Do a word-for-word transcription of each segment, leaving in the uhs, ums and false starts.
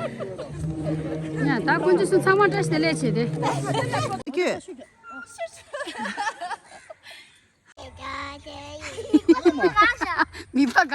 ཡ་ད་དཀོན་མཆོག་གསུམ་ཚང་མ་བཀྲ་ཤིས་བདེ་ལེགས་བྱས་ཏེ། ཁྱོད། མི་པ་ག་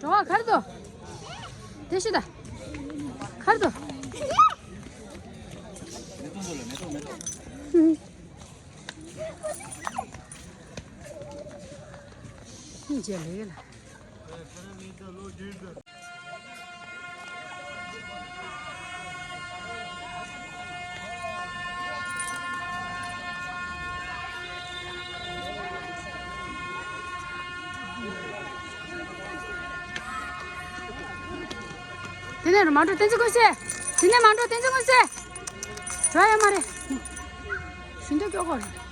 གྲོགས་གར་དོ། དེ་ཤི་ད། གར་དོ། མཇལ་ལེ་ལ། དེ་ནས་མ་འགྲོ་བསྟན་འཛིན་ཀུན་གསལ། དེ་ནས་མ་འགྲོ་བསྟན་འཛིན་ཀུན་གསལ། འགྲོ་ཡ་མ་རེད། ཞུ་འདོད་སྐྱོ་གོ་རེད།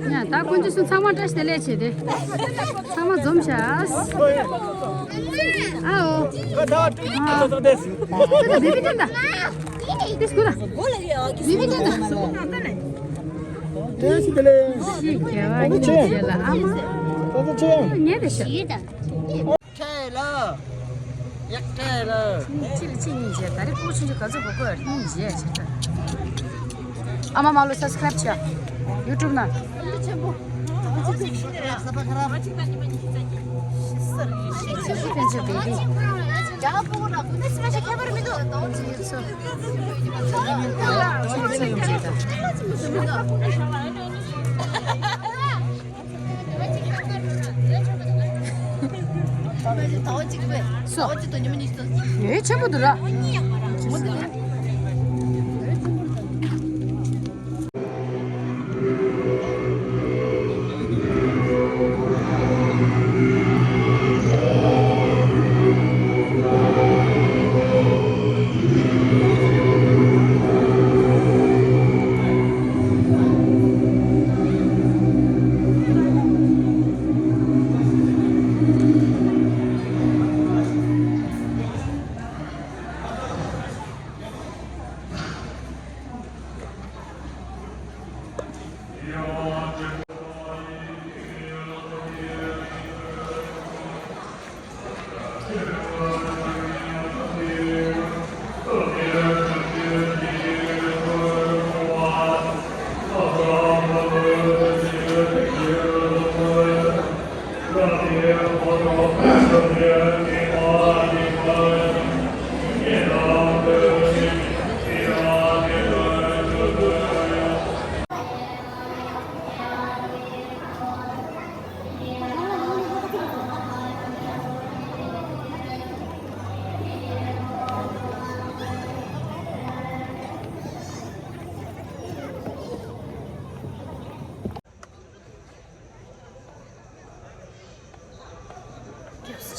ཡ་ད་དཀོན་མཆོག་གསུམ་ཚང་མ་བཀྲ་ཤིས་བདེ་ལེགས་བྱས་ཏེ། ཚང་མ་འཛོམས་ཤག་ཨའོ། ཨ། ད་ད་བི་བི་ཏན་ད། དེ་སྐུ་ད། བི་བི་ཏན་ད། བཀྲ་ཤིས་བདེ་ལེགས། ཤི་རྒྱལ་བ་ཉིད་བྱེད་ལ་ཨ་མ། ད་ད་ཆེ། ངས་དེ་ཤི། ཁྱེད་ལ། ཡག་ཁྱེད་ལ། ཅི་ལ་ཅི་སྙིང་རྗེ། ད་རེས་ཕྲུ་གུ་ཆུང་ཆུང་ག་ཚོད་གོ་གོ་སྙིང་རྗེ་ཆེ་ད། ཨ་མ་མ་ལོ་སབ་སི་ཀ་རབ་བྱས། ཡུ་ཊུབ་ན། ཕན་ཚུན་བེ་བི། སོ། ཨེ་ཆེན་པོ་འདུག་ར།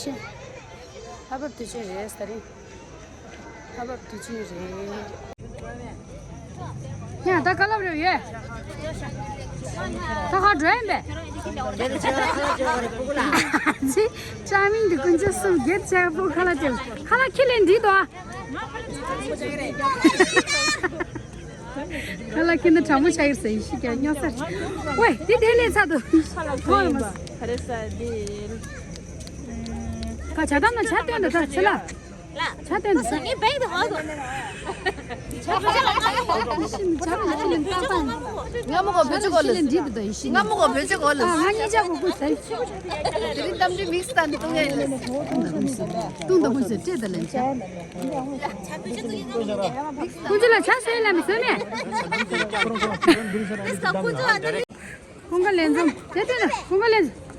ལྷ་བབས་དུས་ཆེན་རེད་ཟེར་རེད། ལྷ་བབས་དུས་ཆེན་རེད། ཡ་ད་ག་ལབ་རེད་ཡོད། ད་ག་འགྲོ་ཡིན་པས། ཅི། ཅ་མིང་འདི་ཀུན་སྤྱོད་གསུམ་བརྒྱད་བྱས་པོ་ཁ་ལག་སྟེར། ཁ་ལག་ཁྱི་ལས་འདི་དོ། ཁ་ལག་ཁྱི་འདི་གྲང་མོ་ཆགས་ཡོད་ཟེར་ཡིན་ཤི་ཀྱང་སྨྱོ་སར། ཝེ་འདི་དེ་ལས་ཚ་དོ། ཧོ་ལ་མ། ཁ་རེ་ས་འདི། ཁ་བྱ་དམ་ན་བྱ་སྟོན་འདི་ད་ཚེ་ལ། ཆ་དེ་འདི་ས། ངའི་བེག་དེ་ཧོ་དོ། ང་མོ་གོ་བོད་ཅི་གོ་ལ། ང་མོ་གོ་བོད་ཅི་གོ་ལ། ང་གཉིས་ཆ་གོ་ཀུ་ས། དེ་རིང་གཏམ་རྒྱུད་མིག་སི་ཏན་ཏུང་ཡ་ལ། ཏུང་ཏུང་ཧུན་སུ་ཏྲེ་ད་ལན་ཆ། ཀུན་ཅི་ལ་ཆ་སོ་ཡ་ལ་མི་སོ་མེ། ཀུན་ཅི་ལ་ཆ། ཀུན་ཅི་ལ་ཆ། ཀུན་ཀ་ལེན་འཛོམས། དེ་དེ་ན་ཀུན་ཀ་ལེན་འཛོམས།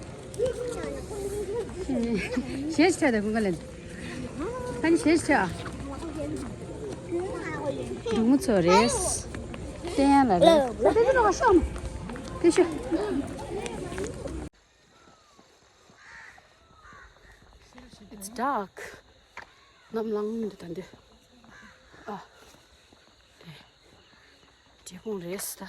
ཞེས་བྱ་དེ་ཀུན་ཀ་ལེན་འཛོམས། ཨ་ནི་ཞེས་བྱ། འབྲུག་མོ་ཚོ་རེད། བསྟན་ཡ་ལ་རེད། དེ་དེ་ནོ་ཤོམ། དེ་ཤོ། It's dark. ནམ་ལངས་མི་འདུག་ད་འདི། ཨ། དེ། དེ་ཁོང་རེད་ད།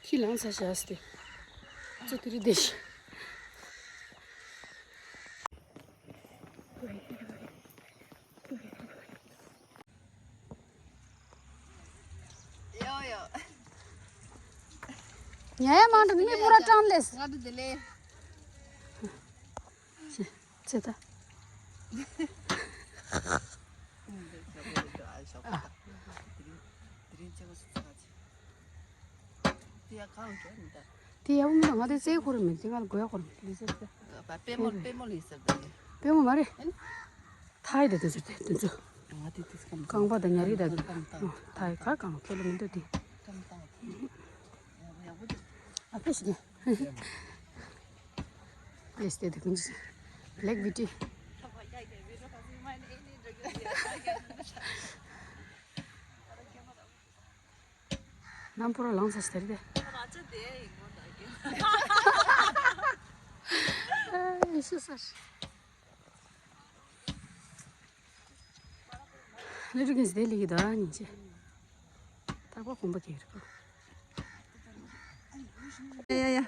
ཁྱི་ལངས་ས་བཞག་སྟེ། ཙོ་དེ་རི་དེ་ཤི། ཡོ་ཡོ། ཉ་ཡ་མང་དུ་མི་པུ་ར་ཀྲང་ལེས། ང་དུ་དེ་ལེ། ཚེ་ད། དེ་ཡག་པོ་མི་འདུག་ང་དེ་རྩེ་ཁོ་རེ་མེད་དེ་ང་ལ་དགོས་ཡག་ཁོ་རེ་མེད་དེ་ཟེར་ཏེ། པད་མོ་པད་མོ་ལི་ཟེར་ཏེ། པད་མོ་མ་རེད། ཐའི་དེ་དེ་ཟེར་ཏེ་དེ་ཚོ། རྐང་པ་དང་ཉ་རིགས་དང་ཐའི་ག་གང་ཁེ་ལོ་མི་འདུག་དེ། ཨ་ཕེ་ཞིག་གི། Let's stay the Black Beauty. ནམ་པོ་ར་ལངས་ས་ཟེར་ཏེ། ཨ་ཡེ་སུ་སར། ལི་རུ་གིན་སི་དེ་ལི་གི་དོ་ར་ཉིན་ཅེ། ཐག་པ་གོམ་པ་ཁེ་རུ། ཡ་ཡ་ཡ།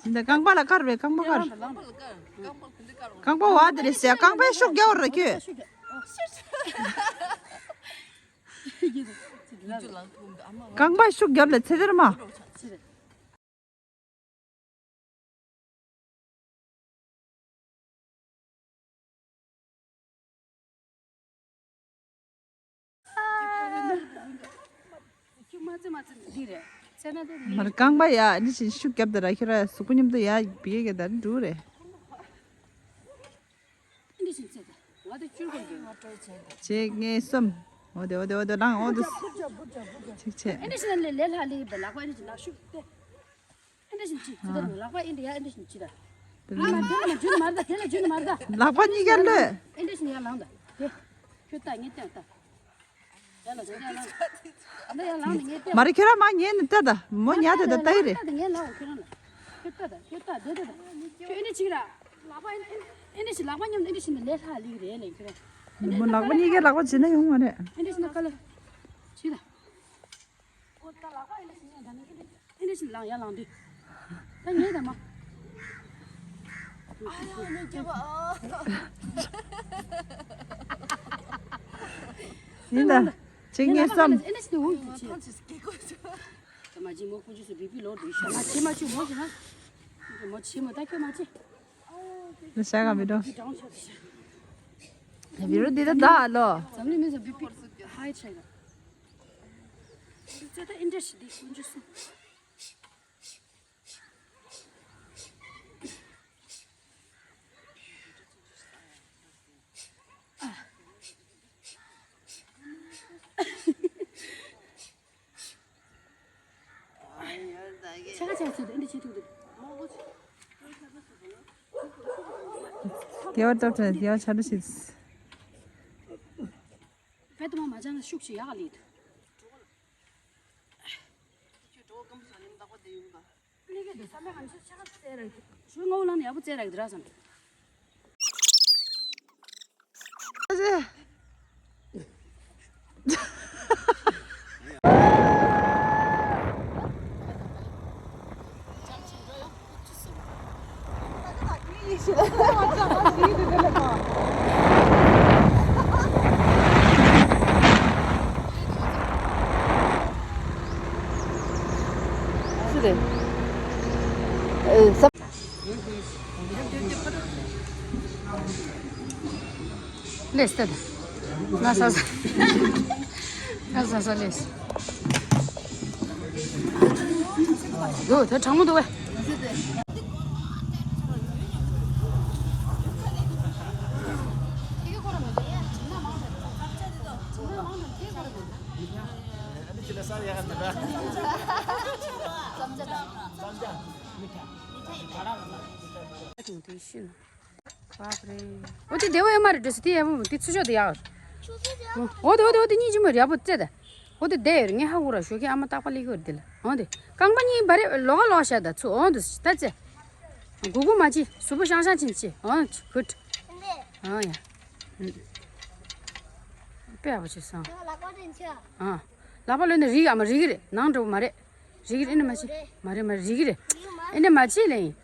འདི་རྐང་པ་ལ་དཀར་བའི་རྐང་པ་དཀར། རྐང་པ་བ་དེ་རེད་ཟེར་རྐང་པའི་ཤུགས་རྒྱག་ར་ཁྱོད། རྐང་པའི་ཤུགས་རྒྱབ་ལ་ཚེ་དེར་མ། མར་རྐང་པ་ཡ་འདི་བཞིན་ཤུགས་རྒྱབ་ད་ར་ཁྱོད་ར་གཟུགས་པོ་མཉམ་དུ་ཡ་བི་ཡ་ག་ད་འགྲུ་རེད། ཅེས་ངས་སོམ། འོ་དེ་འོ་དེ་འོ་དེ་རང་འོ་དེ། ཅིག་ཆེ། ཨེ་འདྲ་ཞིག་ལས་ལས་ལྷག་ལས་པའི་ལག་པ་ཨེ་འདྲ་ཞིག་ལག་ཤུགས་ཏེ། ཨེ་འདྲ་ཞིག་ཅིག་ཅི་ལྟར་ལག་པ་ཨེ་འདྲ་ཡ་ཨེ་འདྲ་ཞིག་ཅི་ལ། ཨ་མ་འདི་ལ་མ་འཇུ་མར་ད་དེ་ལ་འཇུ་མར་ད། ལག་པ་གཉིས་ཀ་ལོས། ཨེ་འདྲ་ཞིག་ཡར་ལངས་ད། དེ། ཁྱོད་ལྟ་ངས་ལྟ་ལྟ། ཡར་ལ་ཡར་ལངས་ད་ངས་ལྟ། མ་རེད་ཁྱོད་རང་མ་ཉན་ནས་ལྟ་ད་མོ་ཉལ་ད་ད་ལྟ་ཡི་རེད། ལྟ་ད་ངས་ལངས་ཁྱོད་རང་ལ། ཁྱོད་ལྟ་ད་ཁྱོད་ལྟ་དེ་ལྟ་ད། ཁྱོད་ཨེ་འདྲ་ཅིག་ར། ལག་པ་ཨེ་འདྲ་ཞིག་ལག་པ་མཉམ་དུ་ཨེ་འདྲ་ཞིག་ནས་ལས་ལྷག་ལིག་རེད་ལས་ཁྱོད་རང་། མོ་ལག་པ་གཉིས་ཀའི་ལག་པ་བྱེད་ན་ཡོང་མ་རེད། ཨེ་འདྲ་ཞིག་ན་ཁ་ལ། ཅི་ལ། ཨེ་འདྲ་ཞིག་ལངས་ཡར་ལངས་དུས། ད་ངས་ད་མ། ཡིན་ད། ཅིག་ངས་བསམ། ཨེ་འདྲ་ཞིག་འོང་གི་ཅི། ད་མ་ཅི་མོ་ཀུ་ཅི་སུ་བི་པི་ལོ་དུ་ཤ་མ་ཅི་མ་ཅི་མོ་ཅི་ན། མོ་ཅི་མོ་ད་ཁྱོད་མ་ཅི། ལ་ཤ་ག་མི་འགྲོ། བི་རོ་འདི་ད་ད་ལོ། འཛམ་གླིང་མི་ཚོ་བི་པི་ཧའི་ཆེ་ག་ཙེ་ད་ཨིན་ཏྲེ་ཤི་དི་ཀུན་ཅི་སུ། ཆ་ཆ་ཆ་འདི་འདྲ་བྱེད་ཐུབ་འདུག་རྒྱལ་བ་སྟོབས་ཆེན་རྒྱལ་བ་ཆ་འདྲ་ཞིག་ཨེ་དུ་མ་མ་ཅང་ན་ཤུགས་ཤིག་ཡག་ལི་དུ། ཁྱོད་འགྲོ་གམ་སོང་ནི་མདག་པ་དེ་ཡོང་ད། ལི་གེ་དུ་བསམ་པའི་ང་ཚོ་ཆ་ཚེ་ར་གི་ཞུ་ངོ་བོ་ལ་ནི་ཡག་པོ་ཚེ་ར་གི་དུ་ར་བསམ། ལེས་ཏེ། ང་ས་ས། ང་ས་ས་ལེས། དུ་དེ་གྲང་མོ་འདུག་བས། ཨོ་དེ་བདེ་བོ་ཡོད་མ་རེད་འགྲོ་སི་དེ་ཡག་པོ་དེ་ཚུར་ཤོག་དེ་ཡག་ཨོ་དེ་ཨོ་དེ་ཨོ་དེ་གཉིས་ཀྱི་མོ་རེད་ཡག་པོ་རྩེ་ད། ཨོ་དེ་བསྡད་ཡོད་རེད་ངས་ཧ་གོ་ར་ཞོགས་ཀས་ཨ་མ་རྟག་པ་ལེགས་ཡོད་རེད་དེ་ལ་ཨོ་དེ་རྐང་པ་གཉིས་བ་རེད་ལོག་ག་ལོག་བཞག་ད་ཚུར་ཨོ་དེ་ད་རྩེ། གུ་གུ་མ་བྱེད་གཟུགས་པོ་ཤང་ཤང་ཕྱིན་བྱེད་ཨོ་གུད། ཨོ་ཡ། དཔེ་ཡག་པོ་བྱེད་སོང་། ཨ། ལག་པ་ལོན་ན་རིག་ཨ་མ་རིག་གི་རེད་ནང་འགྲོ་གི་མ་རེད། རིག་གི་རེད་ཨེ་ནི་མ་བྱེད། མ་རེད་མ་རེད་རིག་གི་རེད། ཨེ་ནི་མ་བྱེད་ལེ་ཡིན།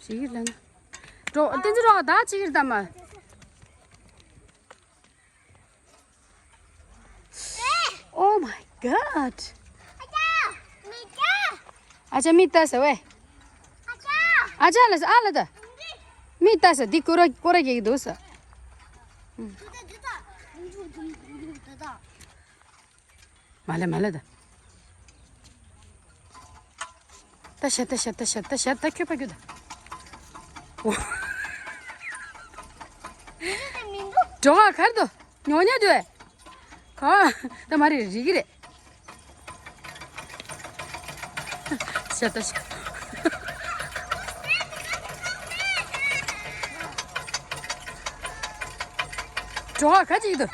རིག་གི་ལེ་ན། འགྲོ་བསྟན་འཛིན་རོགས་ད་བྱེད་ཀྱི་རེད་ད་མ། Oh my god. ཨ་ཅག་མིག་ལྟ་ཟེར་བས། ཨ་ཅག་ལ་ཟེར་ཨ་ལ་ད། མིག་ལྟ་ཟེར་འདི་ཀོ་ར་ཀོ་ར་རྒྱག་གི་འདུག་ཟེར། མ་ལེ་མ་ལེ་ད། ད་ཤ་ད་ཤ་ད་ཤ་ད་ཤ་ད་ཁྱོད་ཕ་རྒྱུད་ད། འོ། འགྲོ་ག་གར་དུ་ཉོ་ཉོ་དུ་བས། ག་ད་མ་རེད་རིག་གི་རེད། ཤ་ད་ཤ། འགྲོ་ག་ག་ཅིག་དུ།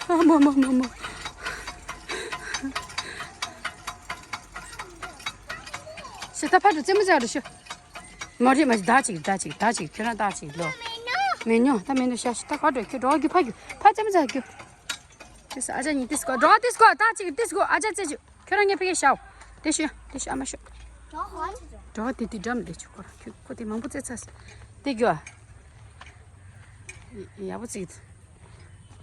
ཨ་མ་མ་མ་མ། ཤ་ད་ཕ་དུ་རྩེ་མོ་རྩེ་རུ་ཤོ། མ་རེད་མ་རེད་ད་ཅིག་ད་ཅིག་ད་ཅིག་ཁྱོད་རང་ད་ཅིག་ལོ། མེ་ཉོ་ད་མེ་ཉོ་ཤ་ཤ་ད་ག་འགྲོ་ཁྱོད་འགྲོ་གི་ཕ་རྒྱུ་ཕ་རྩེ་མོ་རྩེ་རྒྱུ། ཏིས་ཨ་ཅག་གཉིས་ཏིས་གོ་འགྲོ་ཏིས་གོ་ད་ཅིག་ཏིས་གོ་ཨ་ཅག་རྩེ་རྒྱུ་ཁྱོད་རང་ངའི་ཕ་གི་ཤའོ། དེ་ཤོད་དེ་ཤོད་ཨ་མ་ཤོད། འགྲོ་དེ་དེ་འགྲམ་དེ་ཆུ་ཁོ་རང་ཁྱོད་ཁོ་དེ་མང་པོ་རྩེ་ཚ་ས། དེ་རྒྱུ་ཨ། ཡག་པོ་རྩེ་གི་ད།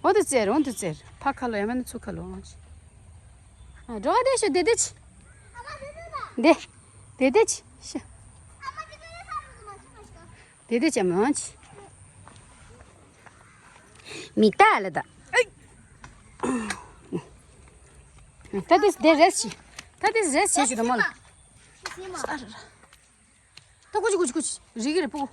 འོ་དེ་རྩེ་རེད་འོ་དེ་རྩེ་རེད་ཕ་ཁ་ལོ་ཡ་མ་ནི་ཚུ་ཁ་ལོ་འོང་ཅི། འགྲོ་དེ་ཤོད་དེ་དེ་ཅི། དེ། དེ་དེ་ཅི་ཤོད། དེ་དེ་ཅི་མང་ཅི། མི་ལྟ་ལ་ད། ད་དེ་དེ་རེས་ཅི། ད་དེ་རེས་ཅི་ཞུ་ད་མོ་ལ། ས་ར་ར། ད་ཀུ་ཅི་ཀུ་ཅི་ཀུ་ཅི་རིག་གི་རེད་པོ།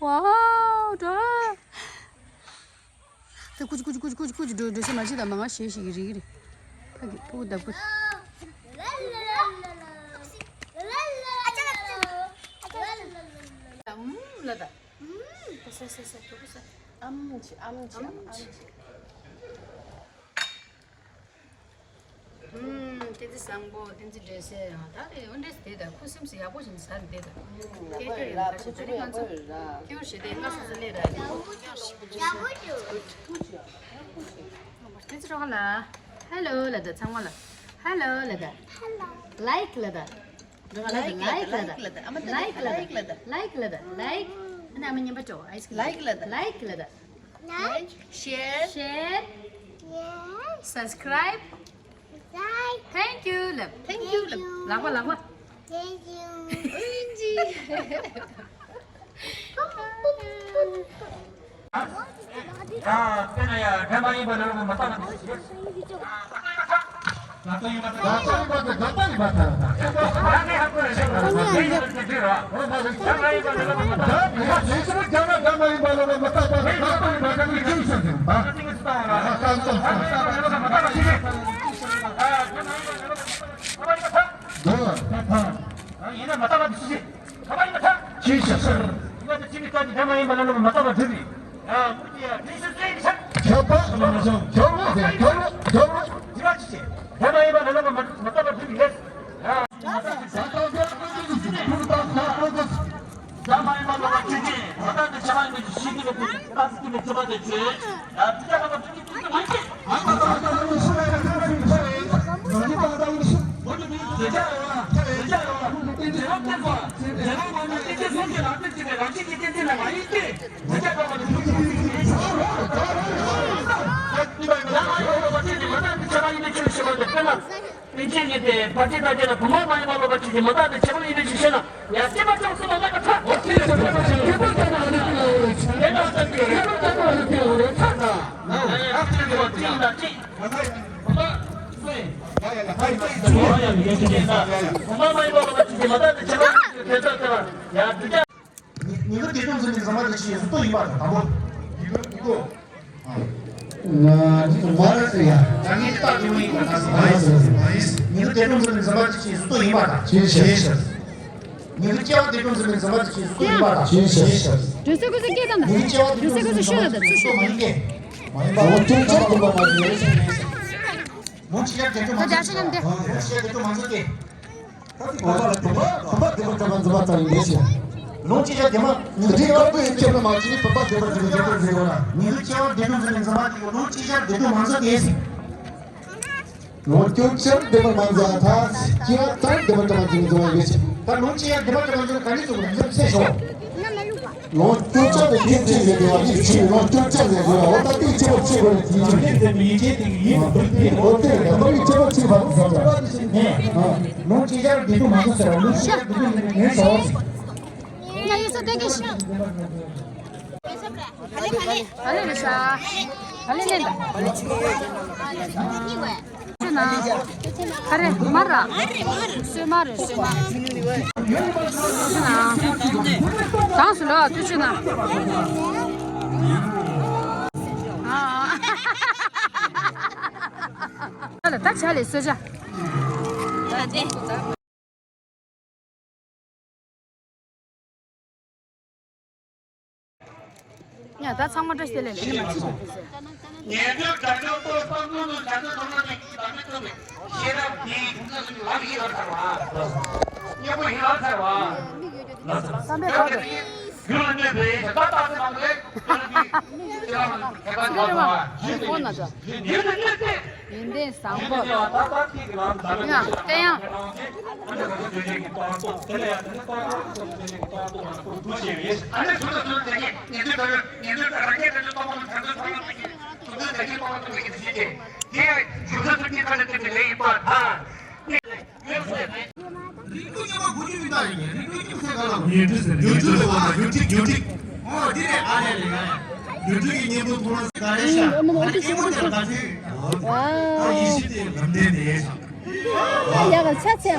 ཝའོ་འགྲོ། ད་ཀུ་ཅི་ཀུ་ཅི་ཀུ་ཅི་ཀུ་ཅི་ཀུ་ཅི་འགྲོ་འགྲོ་ཤེས་མ་བྱེད་ད་མ་ང་ཞེ་ཞིག་གི་རིག་གི་རེད། ཕ་གི་པུ་ད་པུ། ཨུམ་ལ་ད། ཨུམ། ད་ས་ས་ས་ཁྱོད་ས། ཨམ་ཆི་ཨམ་ཆི་ཨམ་ཆི། ཨུམ། བསྟན་འཛིན་བཟང་པོ་བསྟན་འཛིན་འདྲེ་སེ་ཡང་ད་རེ་འོ་འདྲེ་སེ་དེ་ད་ཁུ་སིམ་སི་ཡག་པོ་ཞིག་ཟ་རེ་དེ་ད། སྐད་ཁྱོད་ཡོད་ད་ཆ་ད་རེ་ང་ཚོ་ཁྱོད་ཞེ་དེ་ང་སོ་སོ་ལས་ར་ཡོད། བསྟན་འཛིན་རོགས་ལ་ཧེ་ལོ་ལ་ད་ཚང་མ་ལ་ཧེ་ལོ་ལ་ད། ལའིཀ་ལ་ད། ལའིཀ་ལ་ད། ལའིཀ་ལ་ད། ལའིཀ་ལ་ད། ལའིཀ་ལ་ད། ལའིཀ་ལ་ད། ལའིཀ་ལ་ད། ལའིཀ་ཨ་ནི་ཨ་མ་མཉམ་པ་ཅོ་ཨའི་སི་ཀྲིམ། ལའིཀ་ལ་ད། ལའིཀ་ལ་ད། Like, share, share, yes, subscribe, like, thank you ལབ། Thank you ལབ། ལག་པ་ལག་པ། Thank you. ཨུན་ཇི། ཨ། ཨ། དེ་ན་ཡ་དྲན་པ་ཡིན་པ་ལ་ལ་མ་བཏང་། ཡིན་ན་མ་བཏགས་པ་འདི་སུ་ཞིག་ཁ་པར་ཡིན་པ་ཐག་ཅིའི་ཕྱིར་ཟེར། ཡིན་པ་དེ་ཅི་ནི་སྐབས་ཀྱི་དེ་མ་ཡིན་པ་ལ་ལོག་མ་བཏགས་པ་སྒྲུབ་པའི། ཡང་མུ་སྟེ་ཡང་དེ་སུ་ཟེར་ཡིན་ཆགས། ཁྱབ་པ་ཁྱབ་པ་ཟེར་ཁྱབ་པ་ཁྱབ་པ་ཟེར་བ་ཅི་ཆེ། དེ་མ་ཡིན་པ་ལ་ལོག་མ་བཏགས་པ་སྒྲུབ་པའི་ལས། ཡང་། ད་མ་ཡིན་པ་ལོག་པ་ཅི་ཆེ་མ་བཏགས་ཏེ་ཁྱབ་པ་ཡིན་པའི་ཤེས་ཀྱི་མེད་པའི་ཁྱབ་པ་ཟེར་གྱི་མེད་ཁྱབ་པ་དེ་ཆོས། ཡང་དེ་ལྟ་བ་ཅི་ཆེ། པཎ་ཆེན་གྱི་དེ་བར་ཆད་དང་བཅས་ལ་བུམ་པ་མ་ཡིན་པ་ལོག་པ་ཅི་ཆེ་མ་བཏགས་ཏེ་ཁྱབ་པ་ཡིན་པའི་ཕྱིར་ཞེ་ན། ཡང་སྐྱེས་པ་ཅུང་ཟད་མ་བཏགས་པ་ཐལ། དེ་ལ་ལྟ་བུའི་ཁྱད་པར་ཅན་ཨ་ནི་ཏི་ལ་འོ་རེད་ཚར་ད། ཡང་ཅི་ཡིན་ལ་ཅི། བུམ་པ་མ་ཡིན་པ་ལོག་པ་ཅི་ཆེ་མ་བཏགས་ཏེ་ཁྱབ་པ་ཡིན་པའི་ཕྱིར་ཞེ་ན། ཡང་བསྡུ་བྱ། ཉི་ཉི་ཁུ་དེ་དུས་ཚོད་ནི་ཟ་མ་དེ་ཆེ་ཡོད་སུ་ཏོ་ཡིན་པ་དང་དང་པོ། ཉི་ཁུ་ཉི་ཁུ། ང་ང་ར་ཟེར་ཡ། ད་ངས་ཏག་དེ་མོ་ཡིན་པ་དང་ཟེར་བ་ཡིན་ཟེར་ཟེར། ཉི་ཁུ་དེ་དུས་ཚོད་ནི་ཟ་མ་དེ་ཆེ་ཡོད་སུ་ཏོ་ཡིན་པ་དང་ཆེ་ཆེ་ཟེར། ཉི་ཁུ་སྐྱེ་བ་དེ་དུས་ཚོད་ནི་ཟ་མ་དེ་ཆེ་ཡོད་སུ་ཏོ་ཡིན་པ་དང་ཆེ་ཆེ་ཟེར། དུས་ཚོད་ཀུན་ཟེར་སྐད་དང་ད། ཉི་ཁུ་སྐྱེ་བ་དེ་དུས་ཚོད་ནི་ཟ་མ་དེ་ཆེ་ཡོད་སུ་ཏོ་མ་ཡིན་ཏེ། མ་ཡིན་པ་འོ་ཅོག་ཅོག་དུ་མ་མ་ཡིན་ཟེར། ལོ་ཆེ་ཡ་དེ་དུས་མ་ཟ་ཟེར། ལོ་ཆེ་ཡ་དེ་དུས་མ་ཟ་ཟེར། བུམ་པ་བུམ་པ་བདེ་བ་བདེ་བ་འཛིན་པ་ཙམ་ཡིན་ཞེས། ལོངས་སྤྱོད་བྱ་བདེ་མ། ཉི་ཁུ་དཀར་པོའི་ཁྱད་པར་མ་བྱས་བུམ་པ་བདེ་བ་འཛིན་པའི་ཁྱད་པར་འཛིན་པ་ལ། ཉི་ཁུ་སྐྱེ་བ་བདེ་དུས་འཛིན་པའི་འཛིན་པ་དེ་ལོངས་སྤྱོད་བྱ་བདེ་དུས་མ་འཛིན་ཏེ། ལོངས་སྤྱོད་བྱ་བདེ་བ་མ་འཛིན་ཐ། སྐྱེ་བ་ཙམ་བདེ་བ་བདེ་བ་འཛིན་འཛིན་པ་ཡིན་ཞེས། ད་ལོངས་སྤྱོད་བྱ་བདེ་བ་བདེ་བ་འཛིན་ག་ནས་ཚུགས་པ་འཛིན་ཚེ་ཞོག་ལོངས་སྤྱོད་བྱ་དེ་ཁྱད་ཆོས་ལས་འདས་པ་ཞིག་ཆུའི་ལོངས་སྤྱོད་བྱ་ལས་འདས་པ་འོ་ད་དེའི་ཁྱད་པར་ཆེ་བ་ལས་དེའི་ཆོས་ལས་འདས་པའི་ཡིད་ཆེས་དེ་ཡིད་དུ་འདུག་སྟེ། འོ་དེ་ལས་འདས་པའི་ཁྱད་པར་ཆེ་བ་དེ་བཟོ་བྱ། ལོངས་སྤྱོད་བྱ་བདེ་དུས་མ་འཛིན་ཟེར་བ་ལོངས་སྤྱོད་བྱ་བདེ་དུས་འཛིན་པའི་ངན་སོང་། ཡ་ཡོད་ས་དེ་གི་ཤི། ག་ལེ་རེད་ཤག་ག་ལེ་ལེན་ད། ཆུ་ན། ག་རེ་མར་ར། སོས་མར་རེད་སོས་མར། ཆུ་ན། གྲངས་སུ་ལོ་ཏུ་ཆུ་ན། ཨ། ད་ལ་ད་ཆ་ལས་སོས་ཆ། ད་དེ། ཡ་ད་ཚང་མ་བཀྲ་ཤིས་བདེ་ལེགས་ལེགས་ནི་མ་ཕྱི་དུ་ཕུལ་ཟེར། ཉན་ཐོས་དགྲ་བཅོམ་པོ་བསམ་བློ་དང་བྱ་སྤྱོད་ཐོག་མ་དེ་གིས་བདག་མེད་ཐོབ་པའི་ཤེས་རབ་དེའི་ཐུགས་ཚོད་ལམ་ཡིད་ལ་ཚར་བ། གཉེན་པོ་ཡིད་ལ་ཚར་བ། བསམ་པའི་བར་དུ། རྒྱུ་ལ་གནོད་པའི་བྱ་བ་རྟག་ཏུ་མང་པོ་ལས་ཁྱོད་ཀྱིས་ཁྱེད་རང་ལ་ཁྱད་པར་ཅི་ཡང་མ་ཡིན་པ་ཡིན་ཏེ་བསམ་པ། ཡིན་ཏེ་བཟང་པོ། ཡང་བསྟན་ཡང་། རིགས་དྲུག་མཉམ་པ་དགུ་བཅུ་ཡོད་ད་ཡིན། རིགས་དྲུག་ཟེར་ན་ཡུལ་གྲུ་ཟེར་ཡུལ་གྲུ་ཟེར་ག་ལ་ཡུལ་གྲུ་ཟེར་ཡུལ་གྲུ་ཟེར་བ་ན་ཡུལ་གྲུ་ཡུལ་གྲུ། ཨོ་འདི་རེད་ཨ་རེད་རེད་ཡ་ཡ། ཡུལ་གྲུ་གི་གཉེན་པོ་ཐོག་ལ་ག་རེ་ཤ་ཨ་ནི་གཉེན་པོ་དེ་ག་ཚོད། ཨོ་ཡེ་ཤེས་དེ་ལམ་འདྲེན་དེ་ཡ་ཡ་ག་ཆ་ཆེ།